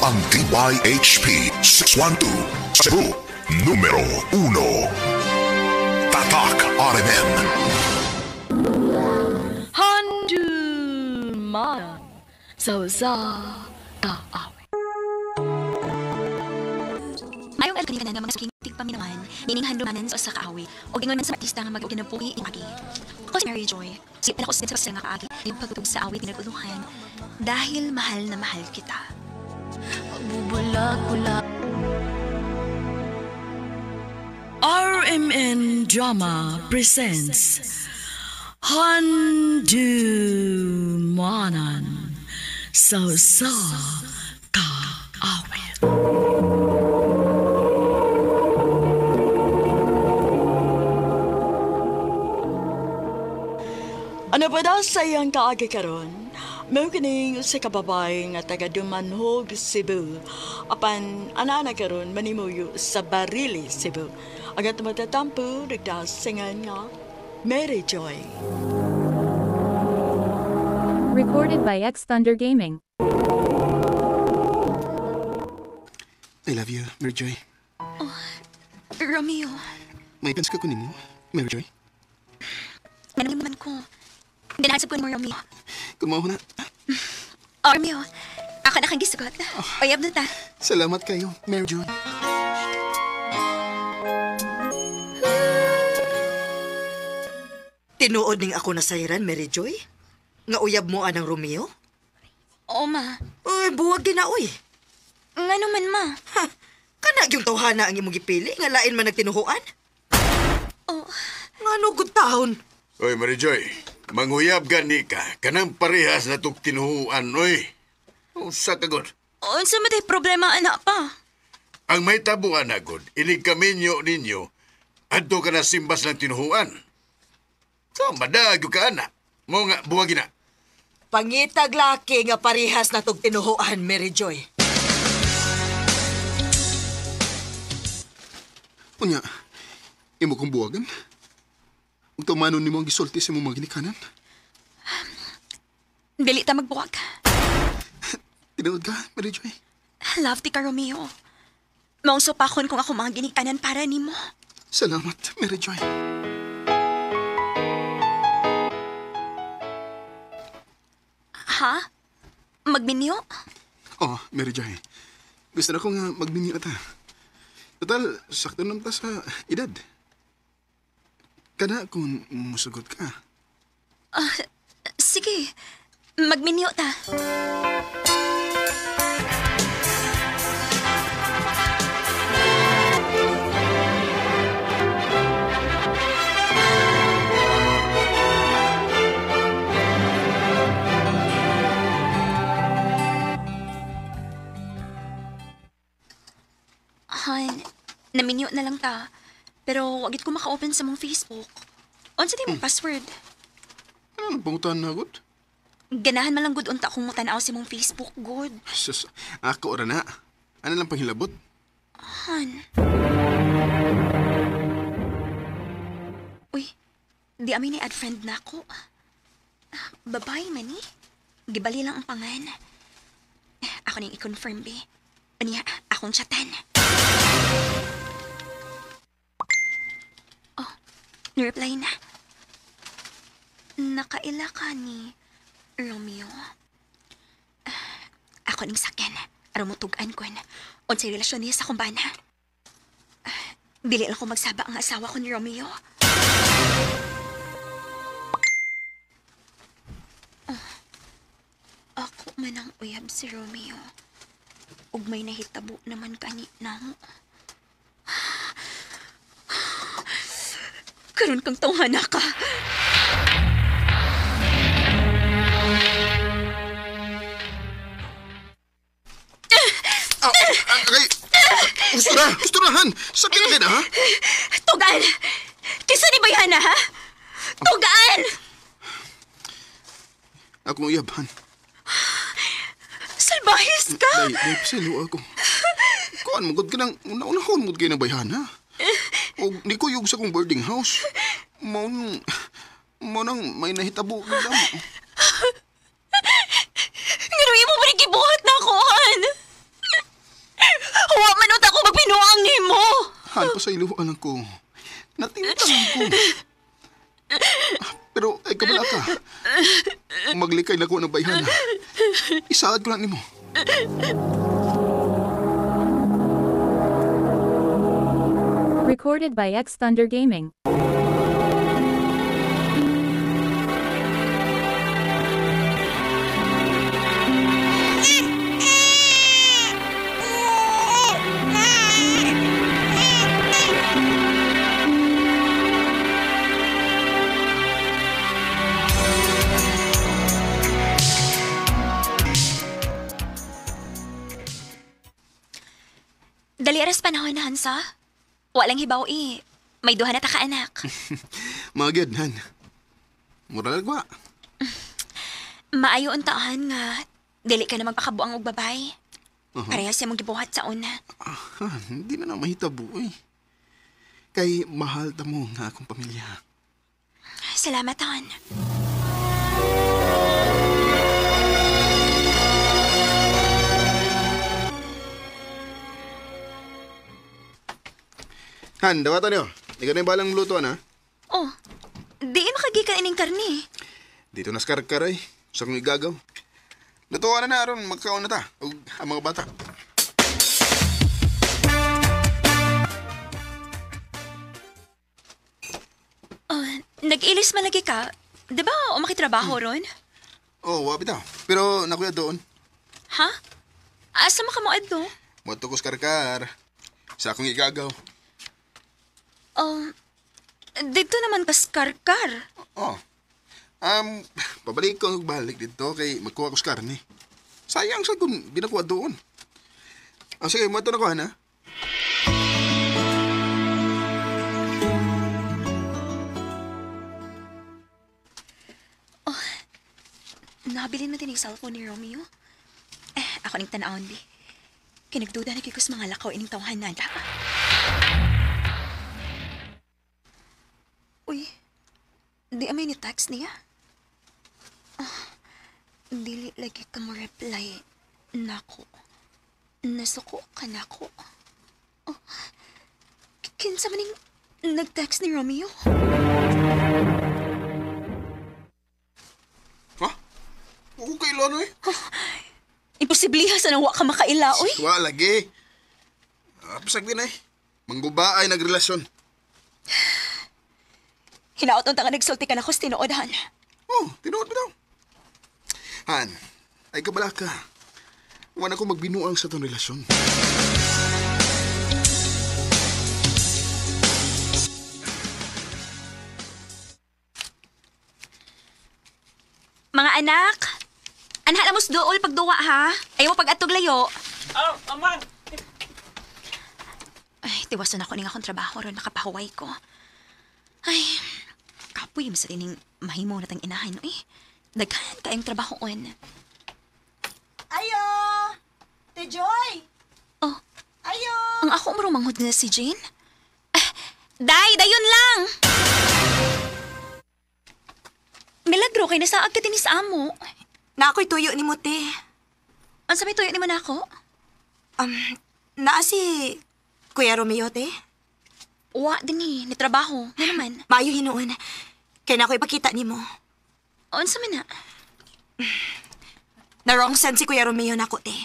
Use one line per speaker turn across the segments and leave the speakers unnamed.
Ang DYHP 612 Cebu, numero 1. Tatak RMN.
Handumanan sa usa ka awit.
Mayong alkanin ka na nga mga suking tigpaminawan, nining handumanan sa usa ka awit, o ingon man sa artista nga mag-kinabuhi ing agi. Ako si Mary Joy, si ako sa sa nga kaagi, yung pagtugtog sa awit tinaguluhan, dahil mahal na mahal kita.
Magbubulag-bulag. RMN Drama presents Handumanan sa usa ka awit. Ano ba daw sa iyang kaagi karon? Mao kining usa ka babae nga taga Dumanhog, Cebu. Apan ana karon manimuyo sa Barili, Cebu. Ang atong matatampo nagdasingan nga Mary Joy.
Recorded by X Thunder Gaming.
I love you, Mary Joy.
Romeo,
May plans ka kunin mo, Mary Joy?
ganun man ko. Ganahan sa ko mo, Romeo.
Kung mao na.
Oh, Romeo, ako na kang gisugot. Uyab na ta.
Salamat kayo, Mary Joy.
Tinuod ning ako nasayran, Mary Joy? Nga uyab mo anang Romeo?
Oo, ma.
Uy, buwag din na, uy.
Nga naman, ma.
Ha, kana yung tawhana ang imong gipili nga lain man nagtinuhuan?
Oh,
Nga no good taon.
Oy, Mary Joy, manguyab gani ka. Kanang parehas na tog tinuhuan, oy. Usa ka god.
unsa man tay problema, anak pa?
Ang may tabuan na god, inig kaminyo ninyo, adto ka na simbas ng tinuhuan. So, madag ka ana. Mo nga, buwagin na.
Pangitag laki nga parehas na tog tinuhuan, Mary Joy.
Unya, imo kong buwagan? Ug tumanon nimo ang gisulti sa imong mga ginikanan?
Dili ta magbuwag.
Tinuod ka, Mary Joy.
Love ti ka, Romeo. Maong supakon kung ako mga ginikanan para nimo.
Salamat, Mary Joy.
Ha? Magminyo?
Oh, Mary Joy. Gusto na ko nga magminyo ta. Total, sakto naman ta sa edad. Kana kung musugot ka.
Sige, magminyo ta. Han, naminyo na lang ta. Pero wagit ko maka-open sa mong Facebook. Unsa di mong password?
Ano nang pangutan na, god?
Ganahan man lang gud unta kung mutanaw sa mong Facebook, good.
Sus, ako ora na. Ano lang panghilabot?
Han. Uy, di amin ni add friend na ako. Babay man ni. Gibali lang ang pangan. Ako nang i-confirm, be. Aniya, akong chatan. Oh, ni-reply na. Nakaila ka ni Romeo. Ako ning sakyan. Aron mo tugan kon. Unsay relasyon niya sa akong bana. Dili lang ko magsaba ang asawa ko ni Romeo. Oh, ako man ang uyab si Romeo. Ug may nahitabo naman kani namo. Karon kang tawhana ka.
Ah, okay. Gusto na, gusto na, Han. Sakit na kayo na, ha?
Tugan! Kisa ni Bayana, ha? Tugan!
Akong uyab, Han.
Salbahis ka!
Day, day, pasaylo ako. Kuan mo, gud ka nang, una-unahon mo kayo ng bayhana. O, ni ko yung sa kong boarding house. Mao nang may nahitabo ka lang.
Ngano imo pa rin gibuhat na ako, Han?
Pasayloan lang ko. Natintan ko. Pero ay kabala ka. Maglikay na ko ng bayhana. Isaad ko lang nimo.
Recorded by X Thunder Gaming.
Dali aras panahon na, Hansa. Walang hibaw eh. May duha na ta ka anak.
Magyad, Han. Mura lagwa.
Maayo untaan nga. Dili ka na magpakabuang og babay. Parehas siya mong gibuhat sa una.
Han, hindi na na mahitabo eh. Kay mahal ta mo nga akong pamilya.
Salamat, Han.
Han, dawatan niyo. Ikaw na yung balang lutuan, ha?
Oh, di makagikan ining karni.
Dito na sa karkaray. Sa kong igagaw. Lutuan na na, aron magkaon na ta. O ang mga bata.
Oh, nag-ilis malagi ka. Di ba umakitrabaho ron?
Oh, wapi ta. Pero nakuya doon.
Ha? Asa makamuad do?
Moto ko sa karkar. Sa akong igagaw.
Oh, dito naman kas karkar.
Oh. Pabalik ko balik dito kay magkuha ko sa karne. Sayang sa kung ginakuha doon. Oh, sige, moto na ko, ha?
Oh, nabilin mo din yung cellphone ni Romeo? Eh, ako ning tanawon, bi. Kinagduda na kikos mga lakaw ining tawhan na. Uy, di amay ni text niya. Oh, dili lagi ka mo reply. Nako. Nasuko ka nako. Oh, kinsa man ning nag-text ni Romeo?
Ha? Ako kailan eh?
Oh, imposibliha sa nawa ka makaila, oy.
Wa lagi. Pasag din eh. Mangguba ay nagrelasyon.
Hinaot unta nga nagsulti ka na ko sa tinuod, Han.
Oh, tinuod ba daw? Han, ay kabala ka. Wala ko magbinuang sa tong relasyon.
Mga anak, anha na mos duol pagduwa ha. Ayaw mo pag-atog layo.
Oh, amang!
Ay, tiwason ako ning akong trabaho ron nakapahuway ko. Ay, kapoy mo sa tining mahimo na tang inahan, eh. Daghan kayong trabaho on.
Ayo! Te Joy!
Oh.
Ayo!
Ang ako marumanghod na si Jane? Ah, day, dayon lang! Milagro kay nasaag ka din sa amo.
Na ako'y tuyo ni mo, te.
Ang sabi tuyo ni mo na ako?
Naa si Kuya Romeo, te.
Wa din eh, ni trabaho. Nga naman.
Maayo hinuon. Kaya na ako ipakita ni mo.
Unsa man na?
Na wrong send si Kuya Romeo nako, te.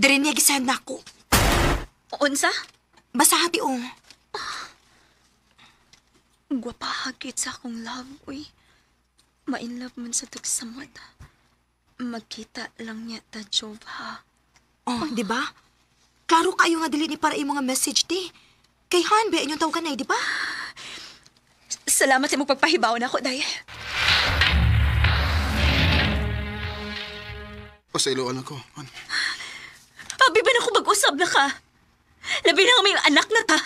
Diri niya gisend nako.
Unsa?
Basta hati, oh.
Gwapahagit sa akong love, uy. Ma-in love man sa tagsamot. Magkita lang niya ta, Jove, ha?
Oh, di ba? Klaro kayo nga dili ni para imong nga message, te. Kay Han, ba inyong tawag kanay, di ba?
Salamat sa imong pagpahibaw na ako, day.
Pasayloan ako. Ano?
Abi ba na ako mag-usab na ka? Labi na nga may anak na ta.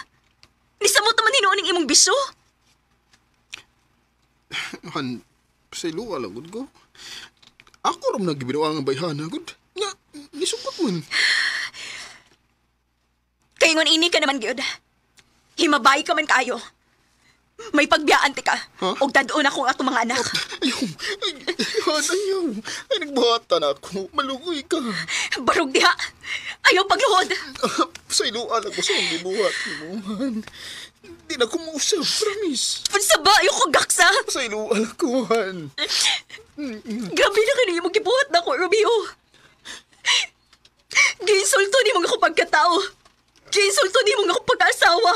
Nisamot naman hinuon ang imong bisyo.
Han, pasayloan lang gud ko. Ako ram nagbinuang ang bayhana gud. Nga, nisukot man.
Kaingon ini ka naman, gyud. Himabay ka man kayo. May pagbiyaan ti ka.
Huh?
Og dad-on ako ang atong mga anak.
Ayaw, ay, Han, ayaw. Ay, nagbuhatan ako. Malugoy ka.
Barog diha. Ayaw pagluhod.
Sa iluan ako sa akong gibuhat mo, Han. Di na ko mausap, promise.
Unsa ba? Ayaw ko gaksa.
Sa iluan ako, Han.
Grabe na kini imong gibuhat nako, Romeo. Giinsulto nimo nga ako pagkatao. Giinsulto nimo nga ako pagkaasawa.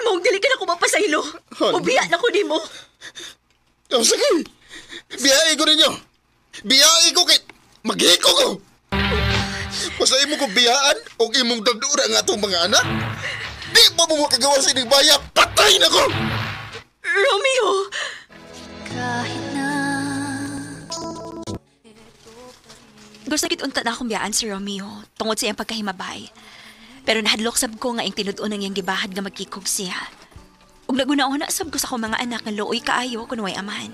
Maong dili ka na ko mapasaylo.
Han.
Ubiya na ko nimo.
Oh, sige. Biyai ko ninyo. Biyai ko kay maghiko ko. Basta imo ko biyaan o imong dadura ang atong mga anak. Di pa mo makagawa sa ining baya. Patay na ko!
Romeo! Gusto gid unta na akong biyaan si Romeo tungod sa iyang pagkahimabay. Pero nahadlok sab ko nga ing tinud-on ang iyang gibahad nga magkikog siya. Ug naguna-una sab ko sa akong mga anak nga luoy kaayo kun way amahan.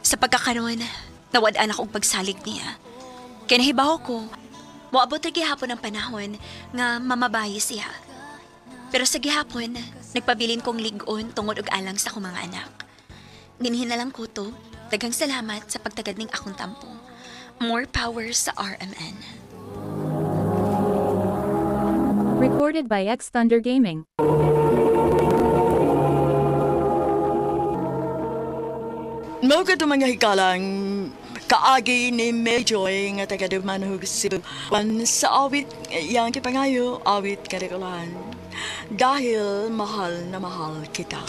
Sa pagkakaron, nawad-an ako og pagsalig niya. Kay nahibaw ko, moabot ra gihapon ang panahon nga mamabayi siya. Pero sa gihapon, nagpabilin kong lig-on tungod og alang sa akong mga anak. Dinhin na lang ko to. Daghang salamat sa pagtagad ning akong tampo. More power sa RMN.
Recorded by X Thunder Gaming.
Mao kadto mga hikalang kaagi ni Medjoy nga taga Dumanhug, Cebu. Wan sa awit yang kipangayo, awit karikulan. Dahil mahal na mahal kita.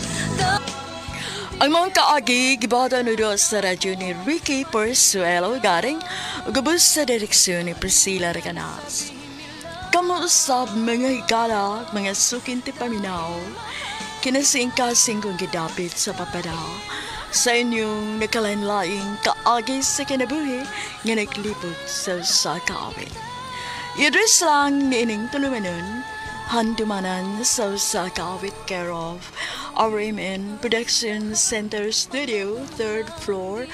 Ang mga kaagi gibata nudo sa radyo ni Ricky Porsuelo Garing, gubos sa direksyon ni Priscilla Recanas. Kamo usab mga higala, mga sukin ti paminaw, kinasingkasing kong gidapit sa papada, sa inyong nakalain-laing kaagi sa kinabuhi nga naglipod sa usa ka awit. I-address lang niining tulumanon, handumanan sa usa ka awit care of RMN Production Center Studio, 3rd floor,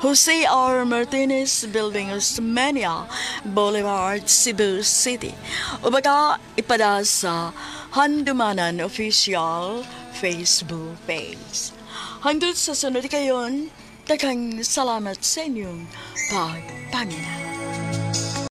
Jose R. Martinez Building, Osmeña Boulevard, Cebu City. O baka ipada sa Handumanan Official Facebook page. Hangtod sa sunod kayon, daghang salamat sa inyong pagpaminaw.